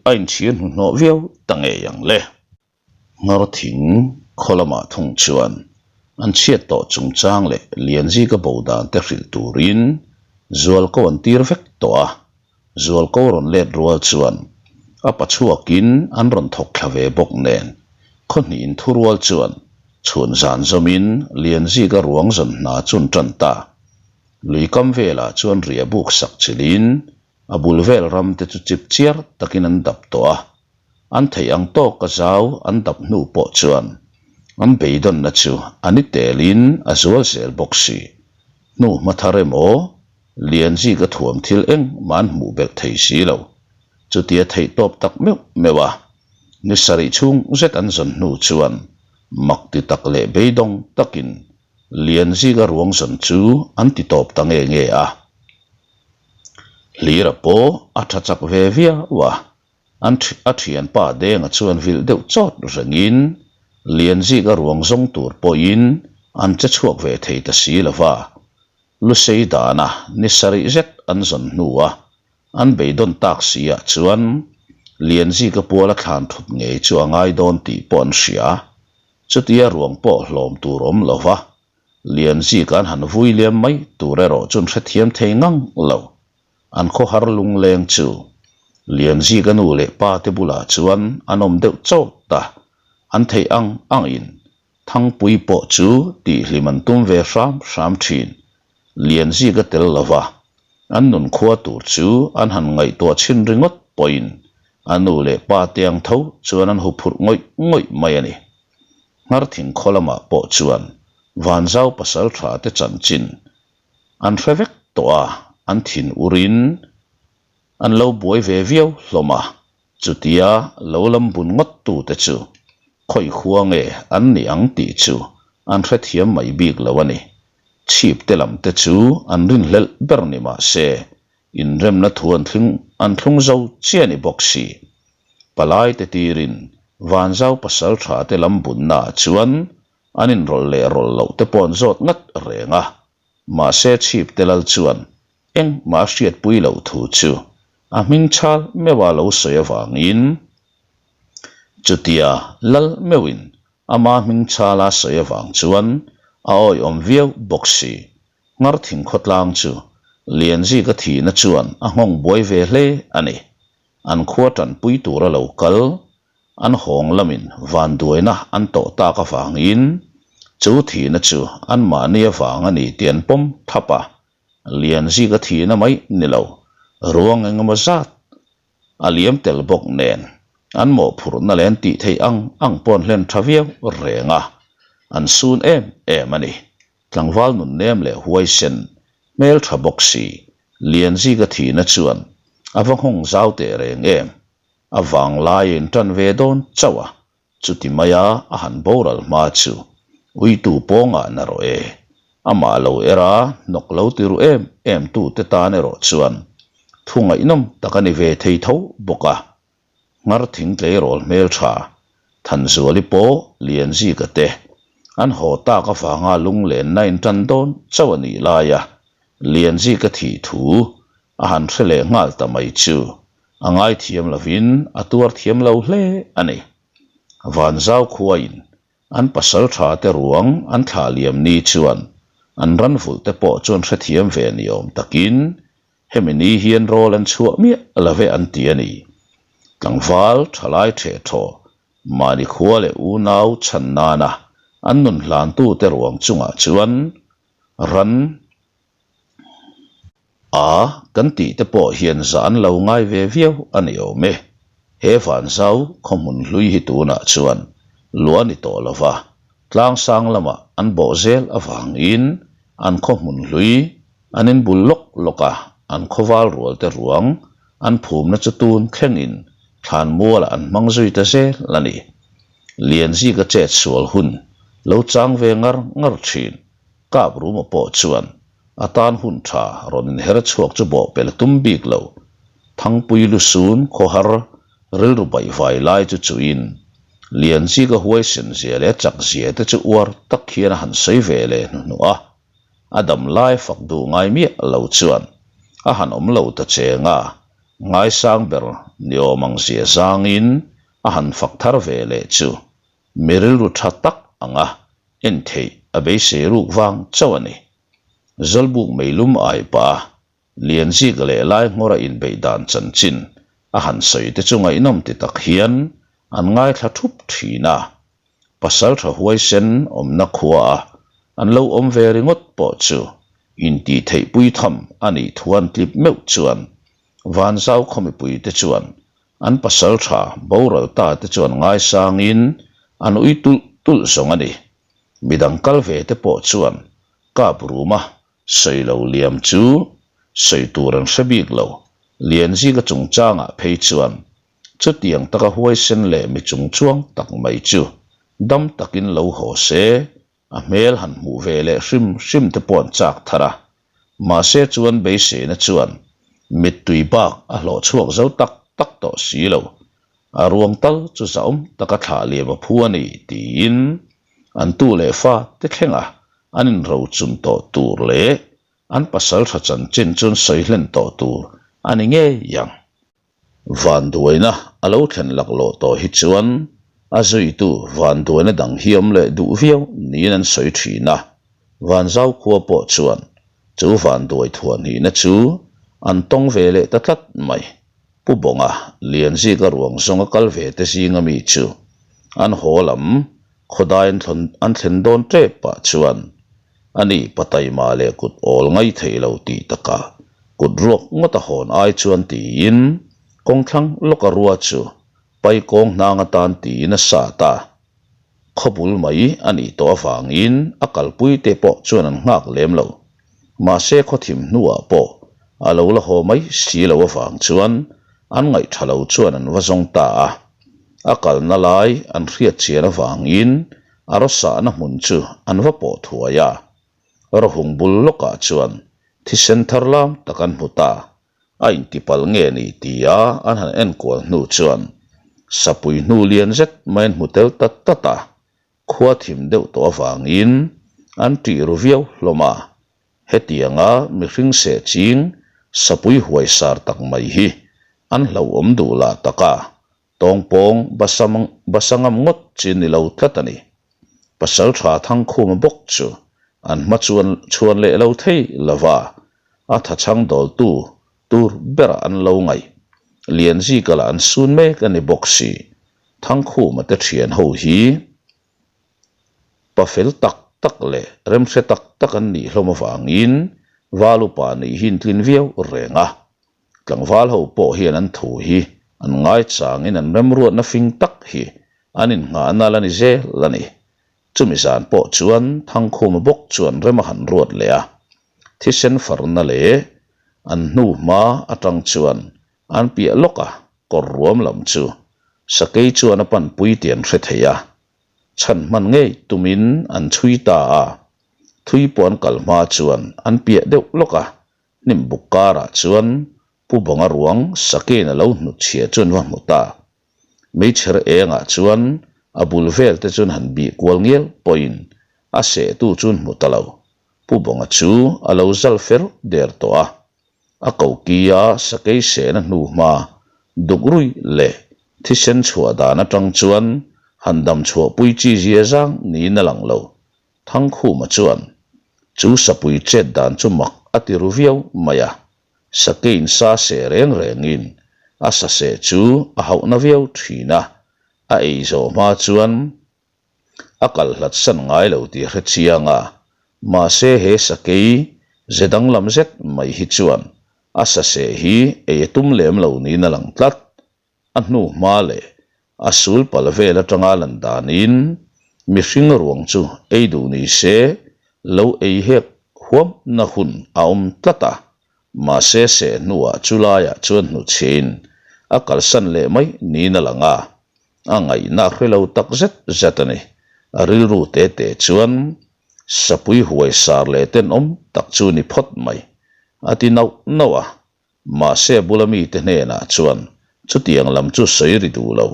Speaker 1: a inchhir hnuhnawh viau ta ngei ang le. Nghar thing khaw lamah thung chuan an chhiat tawh chungchang leh Lianzika bo dan te hrilh turin Zualko an tir vek tawh a. Zualko rawn let rual chuan a pa chhuakin an rawn thawk thla ve bawk nen khaw hnihin thu rual chuan chhun zan zawmin Lianzika ruang zawn hna chu an tan ta. Lui kam velah chuan riah buk sak chilhin a bul vel ram te chu chip chiar takin an dap tawh a, an theih ang tawka zau an dap hnu pawh chuan an beidawnna chu a ni telin a zual zel bawk si. Hnu hma thar emaw Lianzika thuam thil engmah an hmuh belh thei si lo. Chutia theih tawp tak meuh meuh a, ni sarih chhung zet an zawn hnu chuan mak ti tak leh beidawng takin Lianzika ruang zawn chu an ti tawp ta nge nge a. Hlira pawh a tha chak ve viau a, an a thianpa Denga chuan vilh deuh chawt rengin Lianzika ruang zawng tur pawhin an che chhuak ve thei ta si lo va. Lusei dana ni sarih zet an zawn hnua an beidawn tak si ah chuan Lianzika puala thlan thut ngei chu a ngai dawn tih pawh an hria. Chutia ruang pawh hlawm tur awm lo va, Lianzika an han vui liam mai tur erawh chu an hrethiam thei ngang lo. An khawhar lungleng chu Lianzika nu leh pa te bulah chuan an awm deuh chawt a, an theih ang angin Thangpui pawh chu tihhlim an tum ve hram hram thin. Lianzika tel lova an nun khua tur chu an han ngaihtuah chhin ringawt pawhin a nu leh pa te ang tho chuan an huphurh ngawih ngawih mai a ni. Ngharthing khaw lamah pawh chuan Vanzau pasaltha te chanchin an hre vek tawh a, an thin urin an lo buai ve viau hlawm a. Chutia lo lam bun ngawt tute chu khawi khua nge an nih ang tih chu an hrethiam mai bik lo a ni. Chhip te lam te chu an rinhlelh ber ni mah se, inremna thu an thlung an thlung zo chiah ni bawk si. Palai te tirin Vanzau pasaltha te lam bunna ah chuan an inrawlh leh rawlh loh te pawh an zawt ngat reng a, mahse chhip te lal chuan Engmah a hriatpui loh thu chu a hming chhal meuha lo sawi avangin chutia lal meuhin ama hming chhala sawi avang chuan a awihawm viau bawk si. Ngharthing khawtlang chu Lianzika thihna chuan a nghawng buai ve hle a ni. An khua tanpui tura lo kal an hawng lamin vanduaina an tawh tak avangin chu thihna chu anmahni avang a ni tih an pawm thap a. Lianzika thihna mai ni lo, ruang engemaw zat a liam tel bawk nen an mawhphurhna leh an tih theih ang ang pawh an hlen tha viau reng a, an sun em em a ni. Tlangval nunnem leh huaisen, hmeltha bawk si, Lianzika thihna chuan a va nghawng zau teh reng em, a vanglai a intan ve dawn chauh a, Chuti maia a han boral hma chu uitu pawngah na rawh e. Amah lo er a, hnawk lo ti ru em em tute tan erawh chuan thu ngaihnawm tak a ni ve thei tho bawk a. Nghar thing tleirawl hmeltha Thanzuali pawh Lianzika te an haw tak avanga lunglenna intan dawn chauh a nih laia Lianzika thih thu a han hre leh nghal ta mai chu a ngaithiam lovin a tuar thiam lo hle a ni. Vanzau khuain an pasal tha te ruang an thlah liam ni chuan an ran vulh te pawh chuan hrethiam ve ni awm takin hemi ni hian rawl an chhuah miah lo ve an ti a ni. Tlangval thalai theh thaw mahni khua leh unau chhan nana an nun hlantu te ruang chungah chuan ran A, kan tih te pawh hian zah an lo ngai ve viau a ni awm e. He Vanzau khawhmun hlui hi tunah chuan lua ni tawh lo va, tlangsang lamah an bawh zel avangin an khawhmun hlui an inbul lawk lawk a, an khawval rual te ruang an phumna chu tun thlengin thlan mualah an hmang zui ta zel a ni. Lianzika chet sual hun lo chang ve ngar ngar thin. Kap Ruma pawh chuan a tan hun tha rawn inher chhuak chu bawhpelh a tum bik lo. Thangpui lusun khawhar rilru baihvai lai chu chuin Lianzika huaisen zia leh a chak zia te chu uar tak hian a han sawi ve leh hnuhnawh a. A dam lai fak duh ngai miah lo chuan a han awm lo ta cheng a, ngaisang ber ni awm ang zia zangin a han fak thar ve leh chu mi rilru tha tak anga En theih a beisei ruk vang chauh a ni. Zawlbuk meilum ai pah a, Lianzika leh Lainghawra inbeih dan chanchin a han sawi te chu ngaihnawm ti tak hian an ngaithla thup thin a. Pasaltha huaisen awmna khua a an lo awm ve ringawt pawh chu intih theih pui tham a nih thu an tlip meuh chuan Vanzau khaw mipuite chuan an pasaltha boral ta te chuan ngaisangin an ui tulh tulh zawng a ni. Midang kal ve te pawh chuan kap ruma sawi lo liam chu sawi tur an hre bik lo. Lianzika chungchangah phei chuan chutiang taka huaisen leh mi chungchuang tak mai chu dam takin lo haw se A hmel han hmuh ve leh hrim hrim te pawh an chak thar a, mahse chuan beiseina chuan mittui bak a hlawh chhuak zo tak tak tawh si lo. A ruang tal chu zahawm taka thlah liam a phu a ni tiin an tu leh fa te thlenga an inrochun tawh tur leh an pasal tha chanchin chu an sawi hlen tawh tur a ni ngei ang. Vanduaina a lo thlen laklawh tawh hi chuan a zuitu vanduaina dang hi awm leh duh viau niin an sawi thin a, Vanzau khua pawh chuan chu vanduai thuahnihna chu an tawng ve leh ta tlat mai. Pu Bawnga Lianzika ruang zawnga kal ve te zinga mi chu an haw lam Khawdai an thlen dawn tep pah chuan a ni pataima leh kut awl ngai thei lo tih takah kut ruak ngawt a hawn ai chuan tiin kawngthlang lawka rua chu pai kawng hnang atan tiin a sat a. Khawbul mai a nih tawh avangin a kalpui te pawh chuan an nghak lem lo. Mahse khawthim hnuah pawh a lo la haw mai si lo avang chuan an ngaih tha lo chuan an va zawng ta a. A kalna lai an hriat chian avangin a rawsahna hmun chu an va pawh thuai a. Rawhung bul lawkah chuan thisen thar lam tak an hmu ta. A intipalh nge ni tia an han enkual hnu chuan sapui hnu lian zet mai an hmu tel ta tat a. Khua thim deuh tawh avangin an ṭih ru viau hlawm a, hetianga mihring seh ching sapui huaisar tak mai hi an hlauhawm duh lah tak a, tawngpawng basa ngam ngawt chi ni lo tlat a ni. Pasalṭha Thangkhuma bawk chu an hma chuan chhuan leh lo thei lo va, a thachhang dawltu tur berah an lo ngaih. Lianzika lah an sun mek a ni bawk si. Thangkhuma te thian ho hi pa fel tak tak leh remhre tak tak an nih hlawm avangin val upa nih hi an tlin viau reng a. Tlangval ho pawh hian an thu hi an ngaichangin an remruatna fing tak hi an innghahna la ni zel a ni. Chumi zan pawh chuan Thangkhuma bawk chuan rem a han ruat leh a, thisen farna leh an hnu hma atang chuan an piah lawk a, kawr ruam lam chu sakei chuan a panpui tih an hre thei a, chhan hman ngei tumin an chhui ta a. Thui pawh an kal hma chuan an piah deuh lawk a, hnim buk karah chuan Pu Bawnga ruang sakein a lo hnutchhiah chu an va hmu ta. Meichher engah chuan a bul vel te chuan han bih kual ngial pawhin a sehtu chu an hmu ta lo. Pu Bawnga chu a lo zal fer der tawh a. A kokia sakei sehna hnu hma duk rui leh thisen chhuah dan atang chuan han dam chhuahpui chi zia zang niin a lang lo. Thangkhuma chuan chu sapui chet dan chu mak a ti ru viau mai a. Sakeiin sa seh reng rengin a sa seh chu a hauhna viau thin a, a ei zawh hma chuan a kal hlat san ngai lo tih a hre chiang a, mahse he sakei ze danglam zet mai hi chuan a sa seh hi ei a tum lem lo niin a lang tlat. A hnu hma leh a sul pal vel atanga lan danin mihring ruang chu ei duh ni se lo ei hek huamna hun a awm tlat a, mahse seh hnuah chu laiah chuan hnuchhiain a kalsan leh mai niin a lang a, a ngaihna a hre lo tak zet zet a ni. A rilru te te chuan sapui huai sar leh tenawm tak chu ni phawt mai a ti nauh nauh a, Mahse bula mite hnenah chuan chutiang lam chu sawi ri duh lo.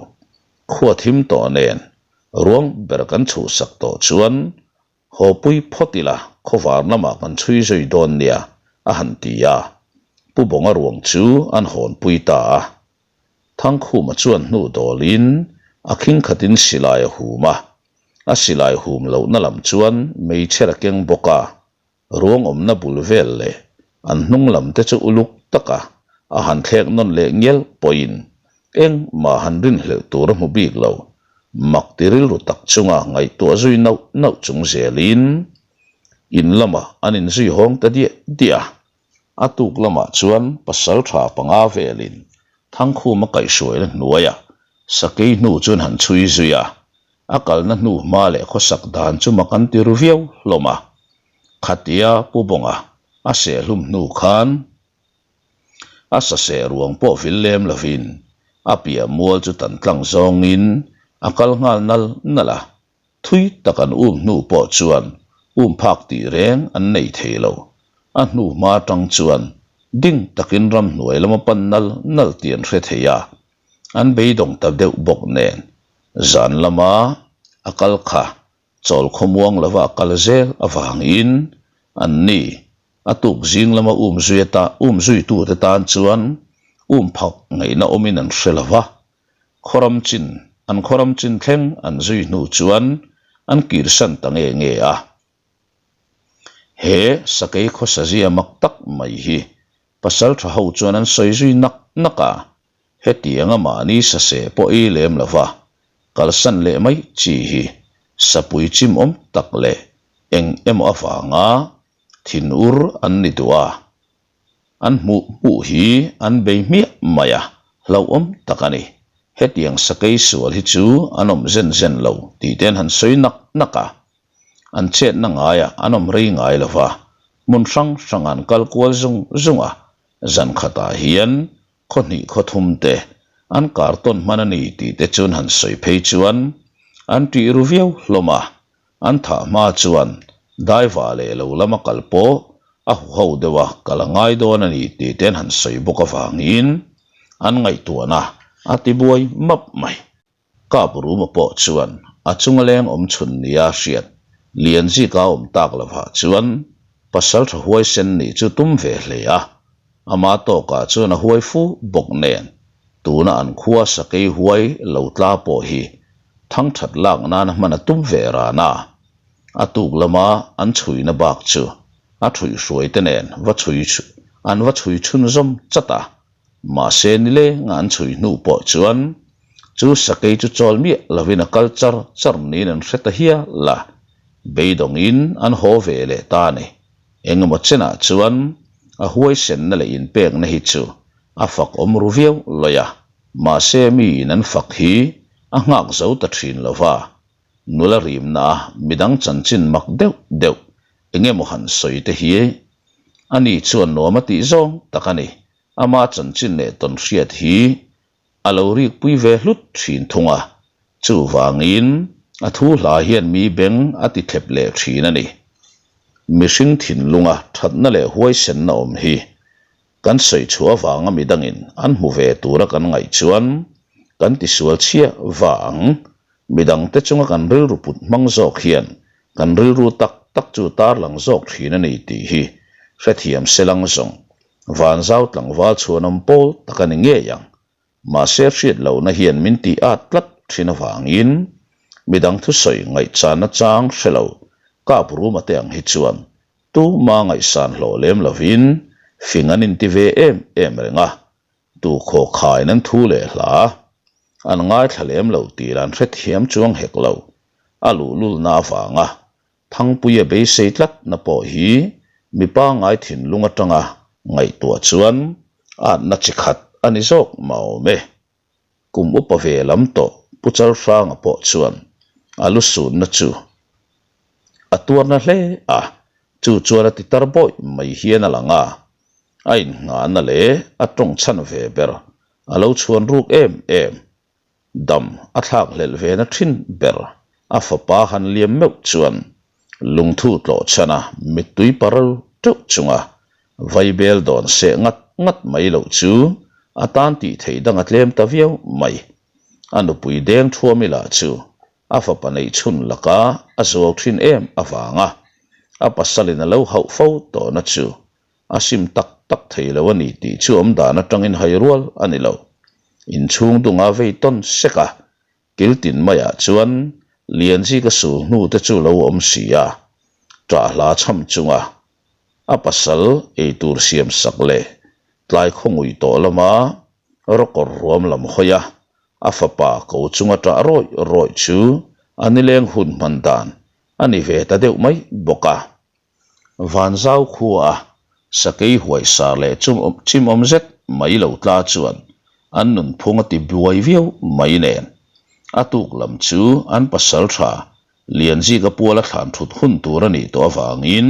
Speaker 1: Khua thim tawh nen ruang ber kan chhuhsak tawh chuan haw pui phawt ila khawvar lamah kan chhui zui dawn nia a han ti a. Pu Bawnga ruang chu an hawnpui ta a. Thangkhuma chuan hnu dawlin a khingkhatin silai a hum a. A silai hum lohna lam chuan meichher a keng bawk a. Ruang awmna bul vel leh an hnung lam te chu uluk taka a han thlek nawn leh ngial pawhin engmah han rinhlelh tur a hmu bik lo. Mak ti rilru tak chunga ngaihtuah zui nauh nauh chung zelin in lamah an inzui hawng ta diah diah a. A tuk lamah chuan pasal tha panga velin Thangkhuma kaihhruaina hnuaiah sakei hnu chuan han chhui zui a, a kalna hnu hma leh khawsak dan chu mak an ti ru viau hlawm a. Khatia Pu Bawnga a sehhlum hnu khan a saseh ruang pawh vil lem lovin a piah mual chu tan tlang zawngin a kal nghal nal nal a, Thui tak an um hnu pawh chuan um phak tih reng an nei thei lo. A hnu hma atang chuan ding takin ramhnuai lama pan nal nal tih an hre thei a, an beidawng ta deuh bawk nen zan lama a kal kha chawl khawmuang lova a kal zel avangin an ni a tuk zing lama um zui ata um zuitute tan chuan um phak ngaihna awmin an hre lo va. Khawram chin, an khawram chin thleng an zui hnu chuan an kirsan ta nge nge a. He sakei khawsazia mak tak mai hi pasal tha ho chuan an sawi zui nak nak a, hetianga mahni sase pawh ei lem lova kalsan leh mai chi hi sapui chimawm tak leh eng emaw avanga thinur an ni duh a. An hmuh hmuh hi an bei hmiah mai a, hlauhawm tak a ni. Hetiang sakei sual hi chu an awm zen zen lo tih te an han sawi nak nak a. An chetna ngaiah an awm rei ngai lo va, hmun hrang hrangah an kal kual zung zung a, zan khatah hian khaw hnih khaw thum te an kar tawn hman a ni tih te chu an han sawi phei chuan an ṭih ru viau hlawm a. An thah hma chuan daiva leh lo lama kal pawh a huho deuh a kal a ngai dawn a ni tih te an han sawi bawk avangin an ngaihtuahna a ti buai map mai. Kap Ruma pawh chuan a chunga leng awm chhun nia a hriat Lianzika awm tak lovah chuan pasaltha huaisen nih chu tum ve hle a, ama tawkah chuan a huai fu bawk nen tuna an khua sakei huai lo tla pawh hi Thangthat lak nana hman a tum ve ran a, a tuk lama an chhuina bak chu a chhuihhruai te nen va chhui an va chhui chhunzawm chat a, mahse nilenga an chhui hnu pawh chuan chu sakei chu chawl miah lovin a kal char char niin an hre ta hial a, beidawngin an haw ve leh ta a ni. Engemaw chenah chuan a huaisenna leh inpekna hi chu a fak awm ru viau lawi a. Mahse miin an fak hi a nghak zo ta thin lo va, nula rimna a midang chanchin mak deuh deuh eng emaw han sawi te hi ani chuan nuam a tih zawng tak a ni. Ama chanchin leh tawn hriat hi a lo rikpui ve hlut thin thung a, chuvangin a thu hla hian mi beng a ti thlep leh thin a ni. Mihring thinlunga thatna leh huaisenna awm hi kan sawi chhuah avanga midangin an hmu ve tura kan ngaih chuan kan tisual chhia va ang. Midangte chunga kan rilru put hmang zawk hian kan rilru tak tak chu tarlang zawk thin a ni tih hi hrethiam selang zawng Vanzau tlangval chhuanawm pawl tak a ni ngei ang. Mahse hriat lohna hian min tih at tlat thin avangin midang thusawi ngaihchanna chang hre lo kap ruma te ang hi chuan tuma ngaihsan hlawh lem lovin fing an inti ve em em reng a, tu khaw khain an thu leh hla an ngaithla lem lo tih lah an hrethiam chuang hek lo, a luhlulna avanga Thangpuia beisei tlatna pawh hi mi pangngai thinlung atanga ngaihtuah chuan atna chi khat a ni zawk mah awm e. Kum upa ve lam tawh Pu Chalhranga pawh chuan a lu sunna chu a tuarna hle a, chu chuan a ti tar bawih mai hian a lang a, a innghahna leh a tawng chhan ve ber a lo chhuan ruk em em. Dam a thlak hlelh ve na thin ber a fapa han liam meuh chuan lungthu tlawh chhan a mittui parl teuh chunga vaibel dawn seh ngat ngat mai loh chu a tan tih theih dang a tlem ta viau mai. A nupui deng thuami lah chu a fapa neih chhun laka a zuau thin em avanga a pasalin a lo hauh fo tawhna chu A sim tak tak thei lo a ni tih chu awm dan atangin hai rual a ni lo. Inchhung dunga vei tawn sek a, kil tin maiah chuan Lianzika sul hnu te chu lo awm si a, ṭah hla chham chunga a pasal eitur siam sak leh tlai khawngui tawh lama rawkawr ruam lam hawi a, a fapa ko chunga ṭah rawih rawih chu a nileng hun hman dan a ni ve ta deuh mai bawk a. Vanzau khua a sakei huaisar leh chimawm zet mai lo tla chuan an nunphung a ti buai viau mai nen. A tuk lam chu an pasal tha Lianzika puala thlan thut hun tur a nih tawh avangin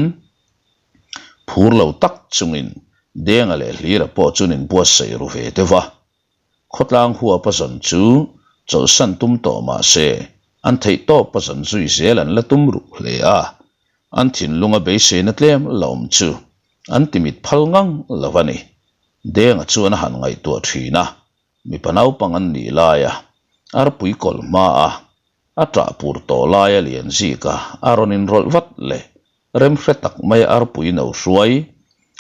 Speaker 1: phur lo tak chungin Denga leh Hlira pawh chuan inbuatsaih ru ve deuh va. Khawtlang huap a zawn chu chawlhsan tum tawh mah se an theih tawp a zawn zui zel an la tum ruh hle a, an thinlunga beiseina tlem la awm chu an timit phal ngang lo a ni. Denga chuan a han ngaihtuah thin a, mipa naupang an nih laia arpui kawlh hma a, a ṭah pur tawh laia Lianzika a rawn inrawlh vat leh remhre tak maia arpui no hruai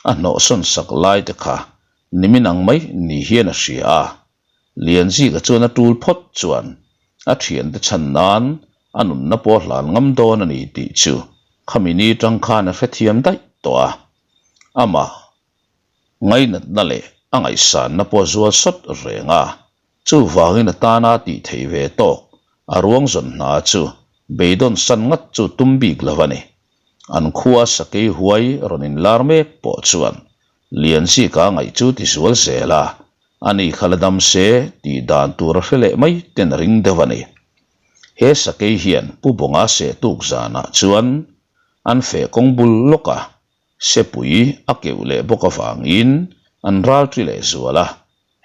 Speaker 1: a hnawhsawn sak lai te kha nimin ang mai ni hian a hria a. Lianzika chuan a tul phawt chuan a thiante chhan nan a nunna pawh a hlan ngam dawn a ni tih chu khami ni tang khan a hrethiam daih tawh a. Amah ngainatna leh a ngaihsanna pawh a zual sawt reng a. Chuvangin a tana tih theih ve tawk a ruang zawn hna chu beidawn san ngat chu tum bik lo a ni. An khua sakei huai rawn inlar mek pawh chuan Lianzika ngaih chu ti zual zel a, ani kha la dam se tih dan tur a hre leh mai ten a ring deuh a ni. He sakei hian Pu Bawnga seh tuk zanah chuan an feh kawng bul lawk a, sepui a keuh leh bawk avangin an ral ṭi leh zual a,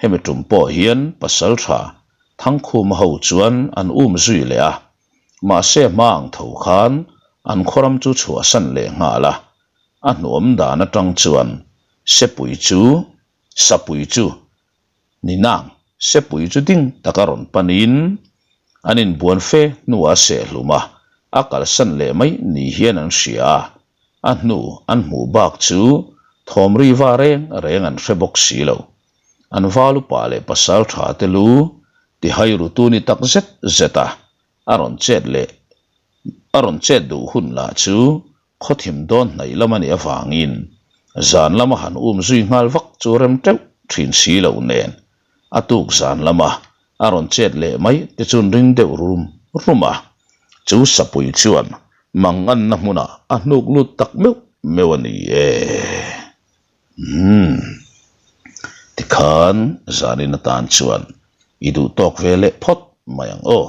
Speaker 1: Hemi tum pawh hian pasal tha Thangkhuma ho chuan an um zui leh a, mahse hma ang tho khan an khawram chu chhuahsan leh nghal a, a hnuam dan atang chuan sepui chu sapui chu ni nang sepui chu ding taka rawn panin an inbuan fe hnuah a sehhlum a, a kalsan leh mai ni hian an hria a, A hnu an hmuh bak chu thawm ri va reng reng an hre bawk si lo. An val upa leh pasal tha te lu tihai rutu ni tak zet zet a, a rawn chet leh a rawn chet duh hun lah chu khawthim dawn hnaih lam a nih avangin zan lama han um zui nghal vak chu rem teuh thin si lo nen a tuk zan lama a rawn chet leh mai te chuan ring deuh rum rum a, chu sapui chuan manganna hmunah a hnuk lut tak meuh meuh a ni e. Umm. Tikhan zanin atan chuan i duh tawk ve leh phawt mai ang aw.